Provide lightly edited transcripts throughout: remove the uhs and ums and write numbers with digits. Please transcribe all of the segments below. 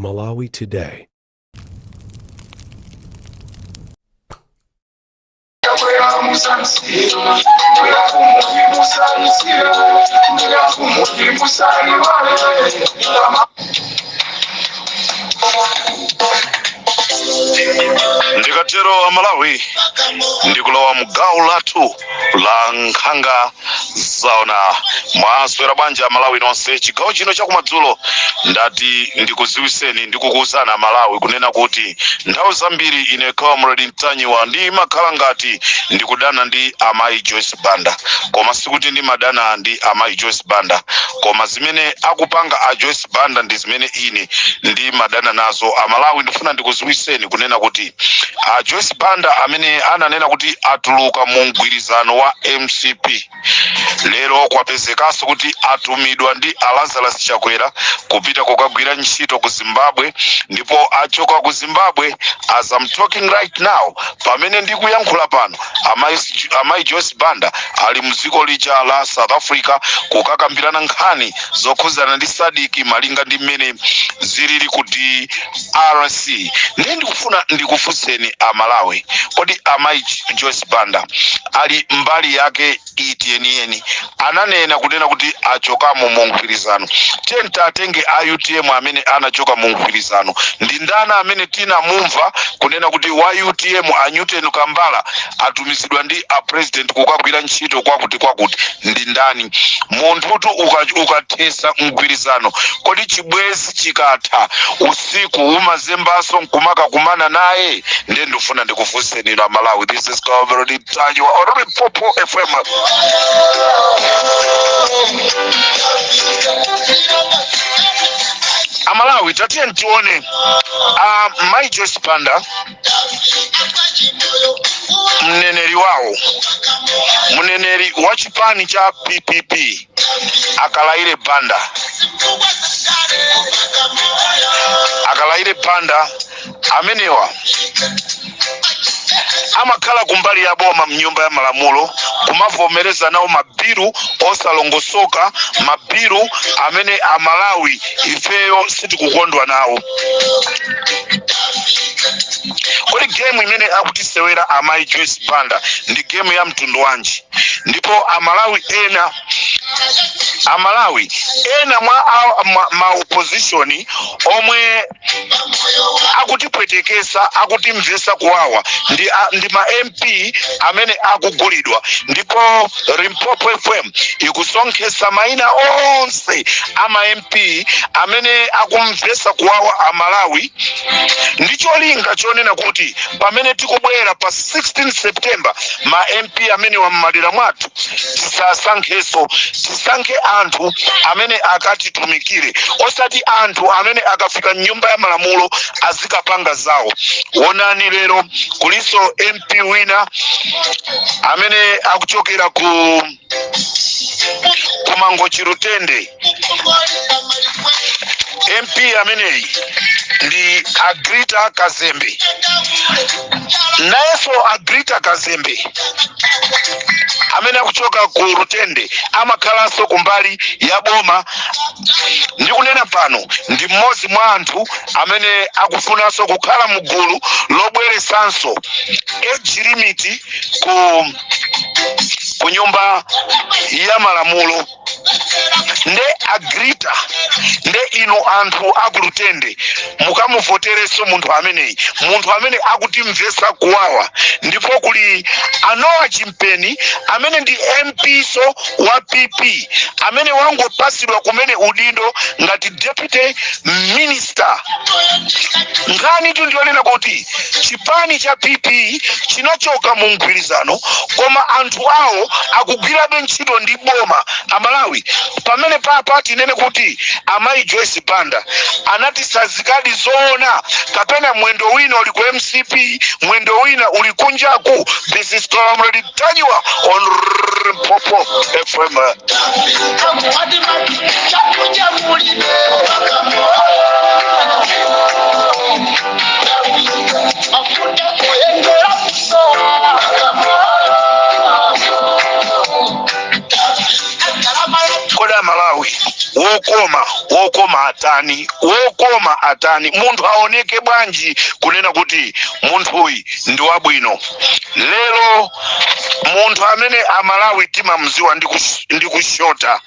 Malawi Today. Ndikatero Amalawi, ndikulowa mgawo lathu la Nkhanga Zaona. Mwaswera bwanji Amalawi nonse? Chigawo chino chakumadzulo ndati ndikuziwiseni ndikukuwuzani Amalawi kunena kuti nthawi zambiri ine Comrade Ntanyiwa ndimakhala ngati ndikudana ndi amayi Joyce Banda, koma sikuti ndimadana ndi amayi Joyce Banda, koma zimene akupanga a Joyce Banda ndi zimene ine ndimadana nazo. Amalawi, ndifuna ndikuziwiseni kunena kuti a Joyce Banda amene ananena kuti atuluka mu mgwirizano wa MCP, lero kwapezekanso kuti atumidwa ndi a Lazarus Chakwera kupita kukagwira ntchito ku Zimbabwe, ndipo achoka ku Zimbabwe. As I'm talking right now, pamene ndikuyankhula pano, amayi Joyce Banda ali mdziko lija la South Africa kukakambirana nkhani zokhuzana ndi SADC malinga ndi mmene zilili ku DRC. Ndiye ndikufuna ndikufunseni Amalawi, kodi amayi Joyce Banda ali mbali yake iti yeniyeni? Ananena kunena kuti achokamo mu mgwirizano. Tiyeni tatenge a UTM amene anachoka mu mgwirizano ndi ndani amene tinamumva kunena kuti wa UTM a Newton Kambala atumizidwa ndi a president kukagwira ntchito kwakuti kwakuti ndi ndani? Munthutu ukathesa mgwirizano, kodi chibwezi chikatha usiku umazembanso nkumakakumana naye? Ndiye ndifuna ndikufunseni inu Amalawi. This is Comrade Ntanyiwa on Limpopo FM. Amalawi, tatiyeni tione a Mai Joyce Banda, mneneri wawo, mneneri wa chipani cha PPP, Akalaire Banda. Akalaire Banda amenewa amakhala kumbali ya boma mnyumba ya malamulo kumavomereza nawo mabilu osalongosoka, mabilu amene Amalawi ifeyo sitikukondwa nawo. Kodi gemu imene akutisewera amayi Joyce Banda ndi gemu ya mtundu wanji? Ndipo Amalawi ena mwa ma opposition omwe akutipwetekesa, akutimvesa kuwawa ndi ma MP amene akugulidwa. Ndipo Limpopo FM ikusonkhesa maina onse a ma MP amene akumvesa kuwawa Amalawi, ndi cholinga chonena kuti pamene tikubwera pa 16 September, ma MP amene wam'madera mwathu tisasankhenso, tisankhe anthu amene akatitumikire, osati anthu amene akafika mnyumba ya malamulo azikapanga zawo. Wonani, lero kulinso MP wina amene akuchokera ku Mangochi Rutende. MP ameneyi ndi Agrita Kazembe. Nayenso Agrita Kazembe amene akuchoka ku Rutende amakhalanso kumbali ya boma. Ndikunena pano ndi mmodzi mwa anthu amene akufunanso kukhala mgulu lobweresanso age limit ku nyumba ya malamulo. Nde Agrita, nde inu anthu akulutende mukamuvoterenso munthu ameneyi, munthu amene akutimvesa kuwawa. Ndipo kuli Anowa Chimpeni amene ndi MP so wa PP amene wangopasidwa kumene udindo ngati deputy minister. Nkhani tu ndionena kuti chipani cha PP chinachoka mu mgwirizano, koma anthu awo akugwirabe ntchito ndi boma. Amalawi, pamene papa tinene kuti amayi Joyce Banda anatisazikadi zoona, kapena mwendo wina uli ku MCP, mwendo wina uli kunjaku? This is Comrade Ntanyiwa on Limpopo FM. Kodi Amalawi, wokoma wokoma Atani wokoma, atani munthu aoneke bwanji kunena kuti munthuyi ndi wabwino? Lero munthu amene Amalawi timamziwa ndi kushota,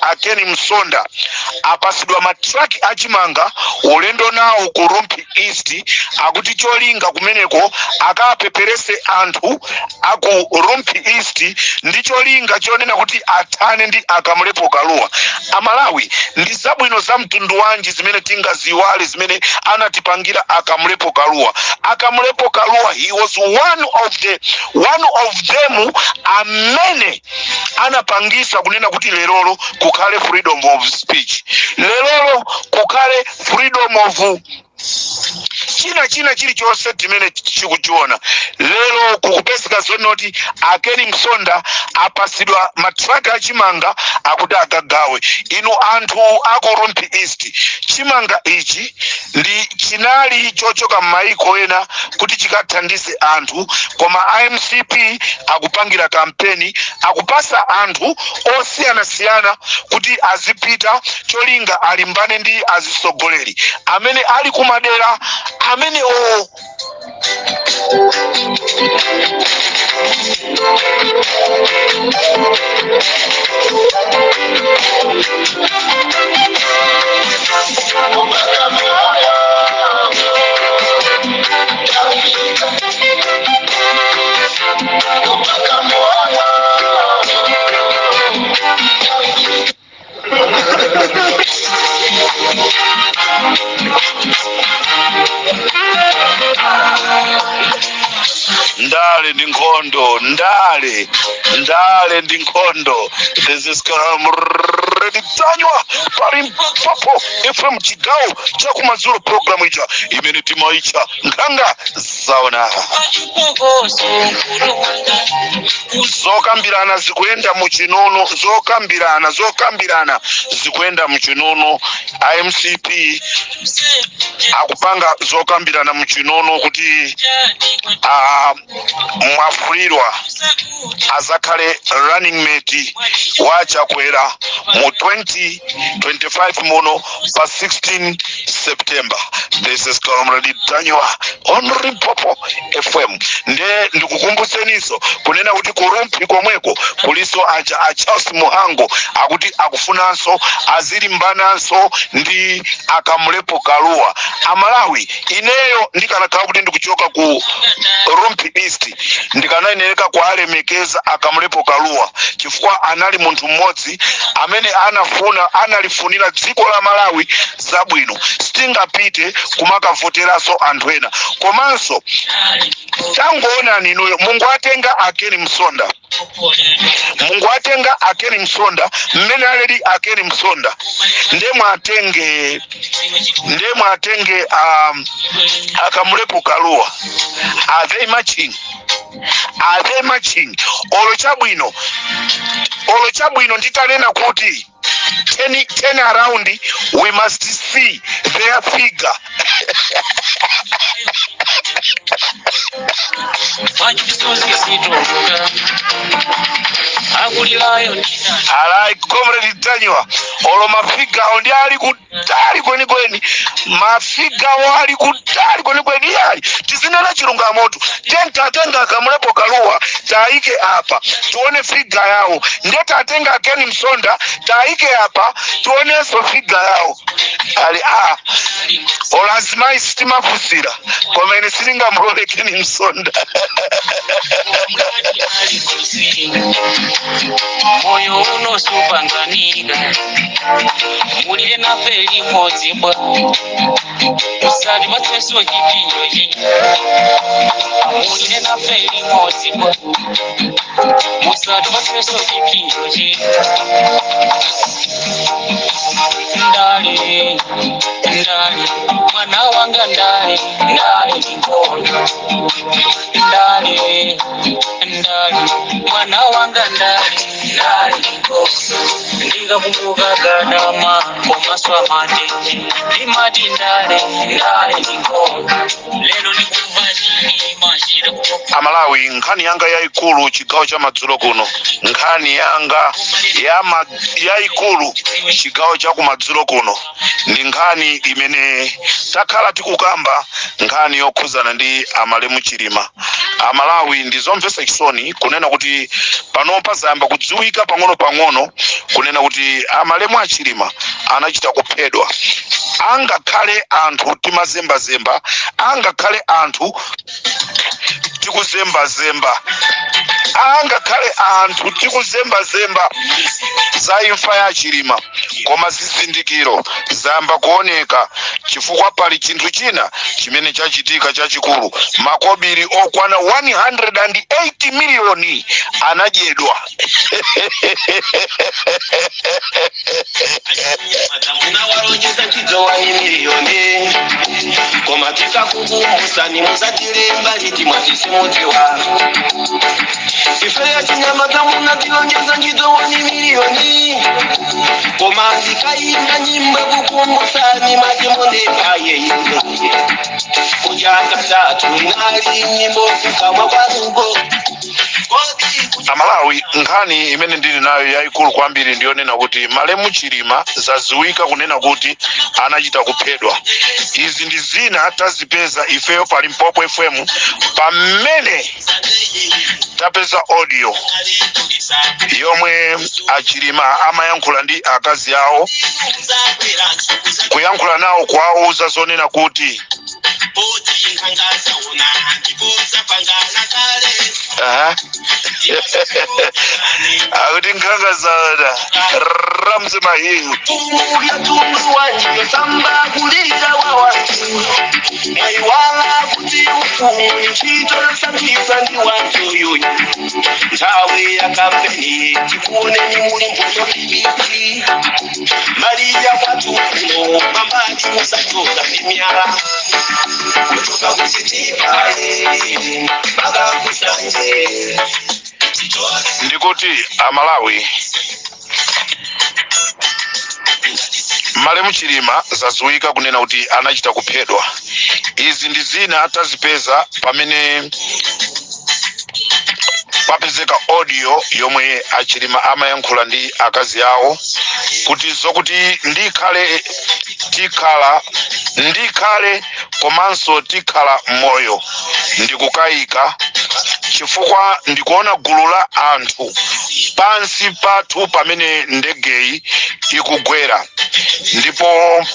a Ken Msonda, apasidwa matraki achimanga, ulendo nawo ku Rumphi East, akuti cholinga kumeneko akapeperese anthu aku Rumphi East ndi cholinga chonena kuti athane ndi a Kamlepo Kalua. Amalawi, ndi zabwino za mtundu wanji zimene tingaziwale zimene anatipangira a Kamlepo Kalua? A Kamlepo Kalua, he was one of them amene anapangisa kunena kuti lerolo kukhale freedom of speech, lerolo kukhale freedom of china chilichonse timene chikuchiona lero. Kukupezeka zonoti a Ken Msonda apasidwa matraki achimanga, akuti akagawe. Inu anthu aku Rumphi East, chimanga ichi ndi chinali chochoka m'mayiko ena kuti chikathandize anthu, koma iMCP akupangira kampeni, akupasa anthu osiyanasiyana kuti azipita, cholinga alimbane ndi azisogoleri amene ali kumadera amene o Ndale ndi nkhondo, ndale, ndale ndi nkhondo. This is Comrade Ntanyiwa pa Limpopo FM, chigawo chakumadzulo, programu ija imene timaitcha Nkhanga Zaona. Zokambirana zikuyenda muchinunu, zokambirana zikuyenda muchinunu. IMCP akupanga zokambirana muchinunu kuti Mwafulirwa azakhale running mate wa Chakwera mu 2025 muno pa 16 September. This is Comrade Ntanyiwa on Limpopo FM. Nde ndikukumbutseninso kunena kuti ku Rumphi komweko kuliso aja a Charles Muhango, akuti akufunanso azilimbananso ndi a Kamlepo Kalua. Amalawi, ineyo ndikanakhala kuti ndikuchoka ku Rumphi East, ndikanayenereka kuwalemekeza a Kamlepo Kalua, chifukwa anali munthu mmodzi amene analifunira dziko la Malawi zabwino. Sitingapite kumakavoteranso anthu ena. Komanso tangoonani inuyo, mungowatenga a Ken Msonda, mungowatenga a Ken Msonda mmene alili a Ken Msonda, nde mwatenge a Kamlepo Kalua. Are they matching? Are they matching? Olo chabwino nditanena kuti turn around, we must see their figure. Wachisozi situluka akulilayo ndina. Alright, Comrade Ntanyiwa, olo mafigure awo ndi ali kutali kwenikweni, mafigure awo ali kutali kwenikweni. Iyayi, tizinena chilungamotu. Tentatenga Kamlepo Kalua, taike apa tione figure yawo, nde tatenga Ken Msonda, taike apa tionenso figure yawo. Ali a olo azimayi sitimafusira, koma ine sitingamulole Ken Msonda. Moyo uno supanganika, mulire nafe limodzi bwa, usatipatsenso chipinjo chi. Mulire nafe limodzi bwa, musatipatsenso chipinjo chi. Ndale, ndale, mwana wanga, ndale, ndale ndi nkhondo. Ndale, ndale, mwana wanga, ndale, ndale. Ndale ndi nkhondo. Ndikakumbuka Gadama komanso amatende, ndimati ndale, ndale ndi nkhondo. Lero ndikumva Chilima chita. Amalawi, nkhani yanga yayikulu chigawo cha madzulo kuno, nkhani yanga yayikulu chigawo cha kumadzulo kuno ndi nkhani imene takhala tikukamba, nkhani yokhuzana ndi amalemu Chilima. Amalawi, ndi zomvetsa chisoni kunena kuti panopa zayamba kudziwika pang'ono pang'ono kunena kuti amalemu achilima anachita kuphedwa. Angakhale anthu timazembazemba, angakhale anthu tikuzembazemba, angakhale anthu tikuzembazemba za imfa ya Chilima, koma zizindikiro zayamba kuoneka, chifukwa pali chinthu china chimene chachitika chachikulu. Makobiri okwana 180 miliyoni anadyedwa. Munawalonjeza ntchito 1 miliyoni, koma tikakukumbusani muzatilemba liti? Mwatisimudziwa ife achinyamata, munatilonjeza ntchito 1 miliyoni, koma ndikayimba nyimbo kukumbusani mwati mundipaye. Kuja katatu inali nyimbo kukamwa kwanuko. Amalawi, nkhani imene ndili nayo yayikulu kwambiri ndiyonena kuti malemu Chilima zaziwika kunena kuti anachita kuphedwa. Izi ndi zina tazipeza ifeyo pa Limpopo FM pamene tapeza audio yomwe achilima amayankhula ndi akazi awo, kuyankhula nawo, kuwauza zonena kuti Poti nkhanga zaona ndipo zapangana kale. Aha. Akuti nkhanga zaona, Ramsey Mahiu. Kumulya tundu wanji samba kulira wa wanthu, mwaiwala kuti ufumu ni ntchito yosankhidwa ndi wanthu yuyu. Nthawi ya kampeni tikuoneni muli mbuyo bibiti mbali ya kwathu kuno, mambali musachoka ndi miyala kuchoka kuchitipa mpaka kusanje. Ndikuti Amalawi, malemu Chilima zaziwika kunena kuti anachita kuphedwa. Izi ndi zina tazipeza pamene papezeka audio yomwe achilima amayankhula ndi akazi awo kuti zokuti ndikhale, tikhala, ndikhale komanso tikhala moyo ndikukayika, chifukwa ndikuona gulu la anthu pansi pathu pamene ndegeyi ikugwera, ndipo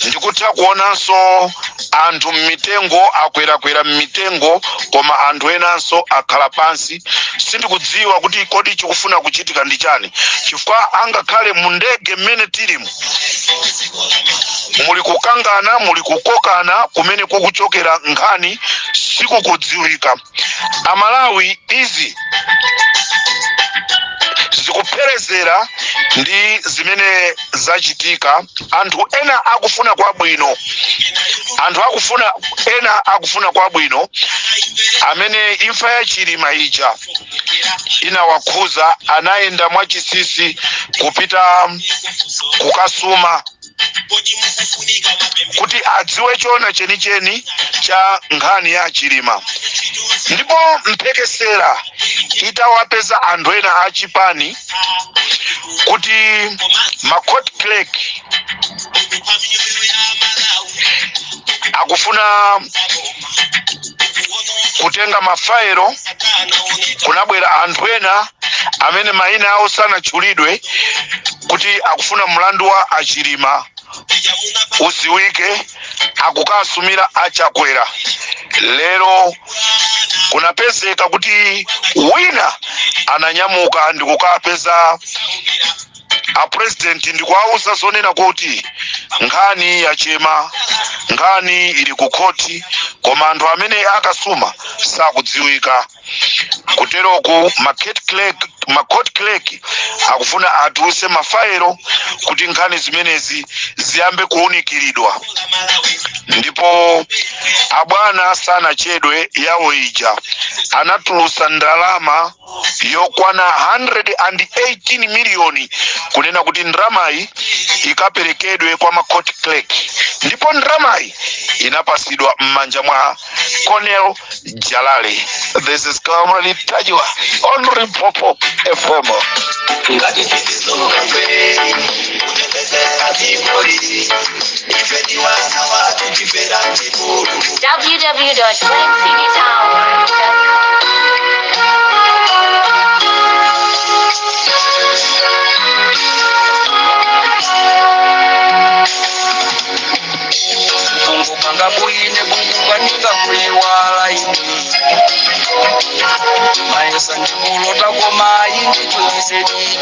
ndikutha kuonanso anthu mmitengo, akwerakwera mmitengo, koma anthu enanso akhala pansi. Sindikudziwa kuti kodi chikufuna kuchitika ndi chani, chifukwa angakhale mu ndege mmene tilimu muli kukangana, muli kukokana, kumene kukuchokera nkhani sikukudziwika. Amalawi, izi zikupherezera ndi zimene zachitika. Anthu ena akufuna kwabwino, anthu akufuna, ena akufuna kwabwino amene imfa ya Chilima ija inawakhuza anayenda mwachisisi kupita kukasuma kuti adziwe chona chenicheni cha nkhani ya Chilima. Ndipo mphekesera itawapeza anthu ena achipani kuti ma court clerk akufuna kutenga mafaelo, kunabwera anthu ena amene mayina awo sanatchulidwe kuti akufuna mlandu wa achilima uziwike, akukasumira achakwera. Lero kunapezeka kuti wina ananyamuka ndikukapeza a president ndikuwauza zonena kuti nkhani yachema, nkhani ili ku khoti, koma anthu amene akasuma sakudziwika. Kuteroku ma court clerk Ma court clerk akufuna atuluse mafaelo kuti nkhani zimenezi ziyambe kuwunikiridwa. Ndipo abwana sanachedwe, yawo ija anatulusa ndalama yokwana 118 miliyoni, kunena kuti ndalamayi ikaperekedwe kwa ma court clerk, ndipo ndalamayi inapasidwa m'manja mwa Colonel Jalale. This is Comrade Ntanyiwa on Limpopo FM. Ngati tisizokamve kutetezera dzikoli, ife ndiwana watu tifera mchipululu. www.weddingcitytower.com. Kungupanga bwine kungukanika kuiwala ine mayesa ndikulota koma indituise didi.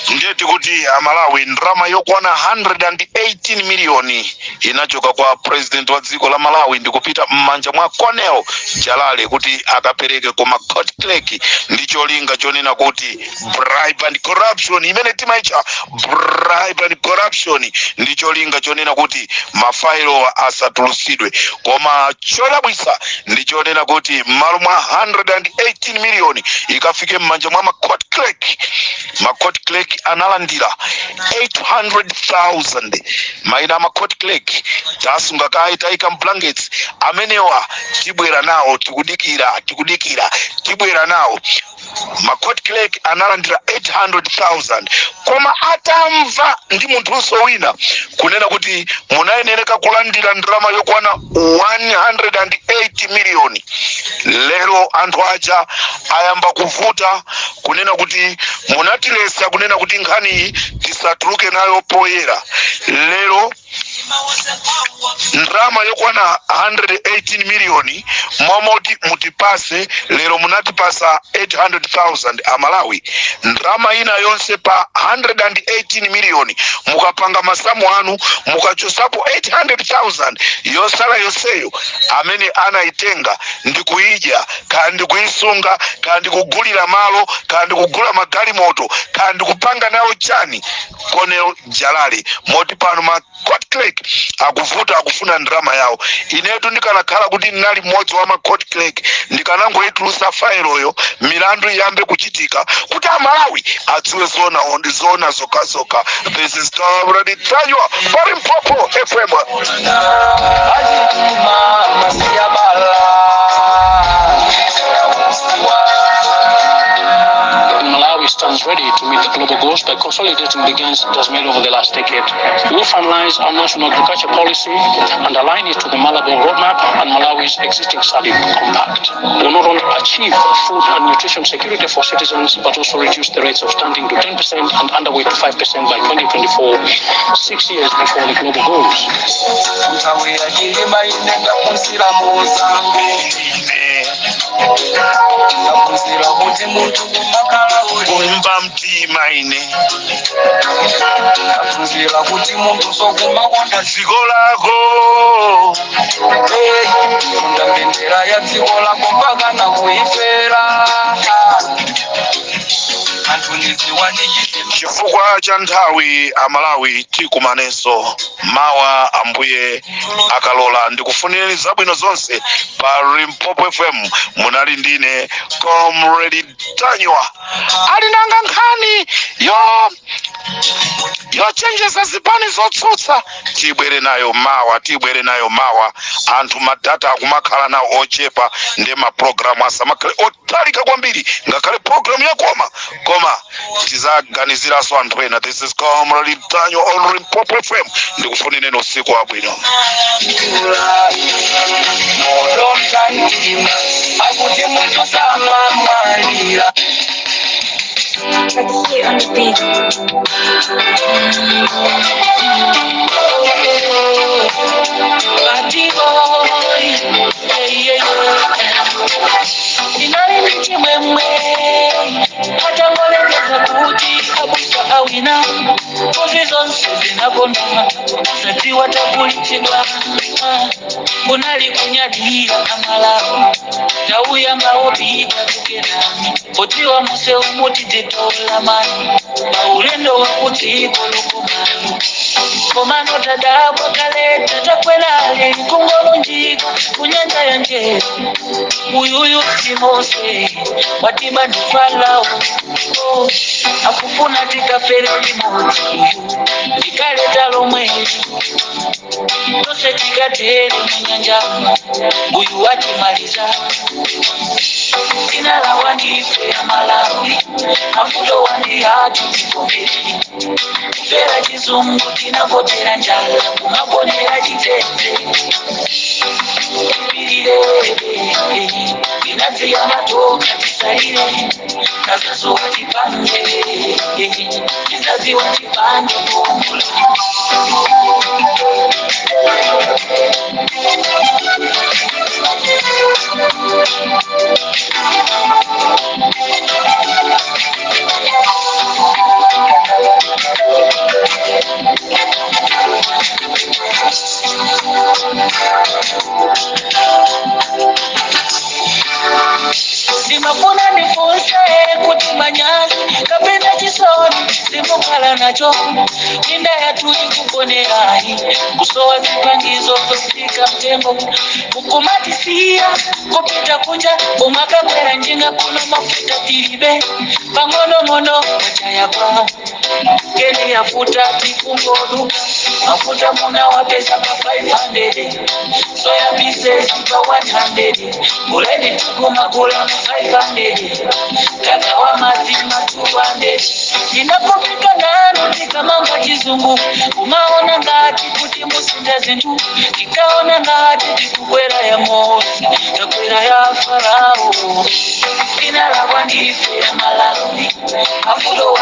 Ndiye tikuti Amalawi, ndalama yokwana 118 miliyoni inachoka kwa president wa dziko la Malawi ndikupita m'manja mwa Colonel Jalale kuti akapereke koma court clerk, ndi cholinga chonena kuti bribe and corruption, imene timaitcha bribe and corruption, ndi cholinga chonena kuti mafailo asatulusidwe. Koma chodabwisa ndi chonena kuti m'malo mwa 118 miliyoni ikafike m'manja mwa ma court clerk, ma court clerk analandira 800,000. Maina ama court clerk tasunga kaye, tayika mblankets. Amenewa tibwera nawo, tikudikira, tikudikira, tibwera nawo. Ma court clerk analandira 800,000, koma atamva ndi munthunso wina kunena kuti munayenereka kulandira ndalama yokwana 180 miliyoni, lero anthu aja ayamba kuvuta kunena kuti munatilesa kunena kuti nkhaniyi tisatuluke nayo poyera. Lero ndalama yokwana 118 miliyoni momoti mutipase, lero munatipasa 800,000. Amalawi, ndalama ina yonse pa 118 miliyoni, mukapanga masamu anu, mukachosapo 800,000, yosala yonseyo amene anayitenga ndi kuyidya, kaya ndi kuyisunga, kaya ndi kugulira malo, kaya ndi kugula magalimoto, kaya ndi kupanga nayo chani, Colonel Jalale. Moti pano ma court clerk akuvuta, akufuna ndalama yawo. Inetu ndikanakhala kuti ndinali mmodzi wa ma court clerk, ndikanangoyitulusa failoyo, milandu iyambe kuchitika kuti Amalawi adziwe zona ndi zona zokhazokha. This is Comrade Ntanyiwa pa Limpopo FM. Achituma masiyabala. Malawi stands ready to meet the global goals by consolidating the gains it has made over the last decade. We will finalize our national agriculture policy and align it to the Malabo Roadmap and Malawi's existing SADC Compact. We will not only achieve food and nutrition security for citizens, but also reduce the rates of stunting to 10% and underweight to 5% by 2024, 6 years before the global goals. Nthawi yachilima ine ndaphunzira mozambi, ndaphunzira kuti munthu kumakhala uli Kulimba mtima ine. Ndaphunzira kuti munthu sokumakonda dziko lako. Kunda mbendera ya dziko lako mpaka nakuifera anthu niziwa ndichitima. Chifukwa cha nthawi, Amalawi, tikumanenso mawa Ambuye akalola. Ndikufunireni zabwino zonse. Pa Limpopo FM munali ndine Comrade Ntanyiwa. Ali nanga nkhani yochenjeza zipani zotsutsa, tibwere nayo mawa, tibwere nayo mawa. Anthu ma data akumakhala nawo ochepa, ndi mapulogalamu asamakhale otalika kwambiri, ngakhale program yakoma, koma tizaganiziranso anthu ena. This is Comrade Ntanyiwa on Limpopo FM. Ndikufunireni usiku wabwino. Moto mtantima akuti munthu samamwalira. Let's on the beat. Party boy, yeah. Inali ndi chimwemwe atangolengeza kuti abusa awina, kozi zonse zinakondwa zadziwa takulitsidwa. Koma kunali kunyadira Amalawi, tauyamba wopita kukenani, potiwa museu mutititola mani paulendo wakudziko lokomani. Komano tadabwa kaleta takwelale kungolunjika kunyanja ya njere, uyuyu si Mose watiba ndi Farao. Oh, akufuna tikafere limodzi uyu likaleta lomwe tose tikatere munyanjamo, uyu watimaliza. Tinalawa ndife Amalawi, mavuto wandi atu tivomereni kupera chizungu, tinavotera njala kumaponera chitete tipirire tinadziya matoka tisalire kazazuwa tipange tizaziwa tipange kuombola. Ndimafuna ndifunse kuti manyazi kapena chisoni simukhala nacho? Minda yathu ikukonerayi kusowa zipangizo zosika mtengo, mukumatisiya kupita kunja kumakakwera njinga, kuno mafuta tilibe pang'onong'ono pachayakwa keni yafuta tikungoduka mafuta muna wapesa pa 500, soya pieces pa 100, buledi tikumakula mu 500, kaka wa mazima 200. Tinapofika nanu tikamanga chizungu, kumaona ngati kuti musinda zinthu, tikaona ngati tikukwera ya Mose, takwera ya Farao. Tinalakwa ndife Amalawi, mavuto.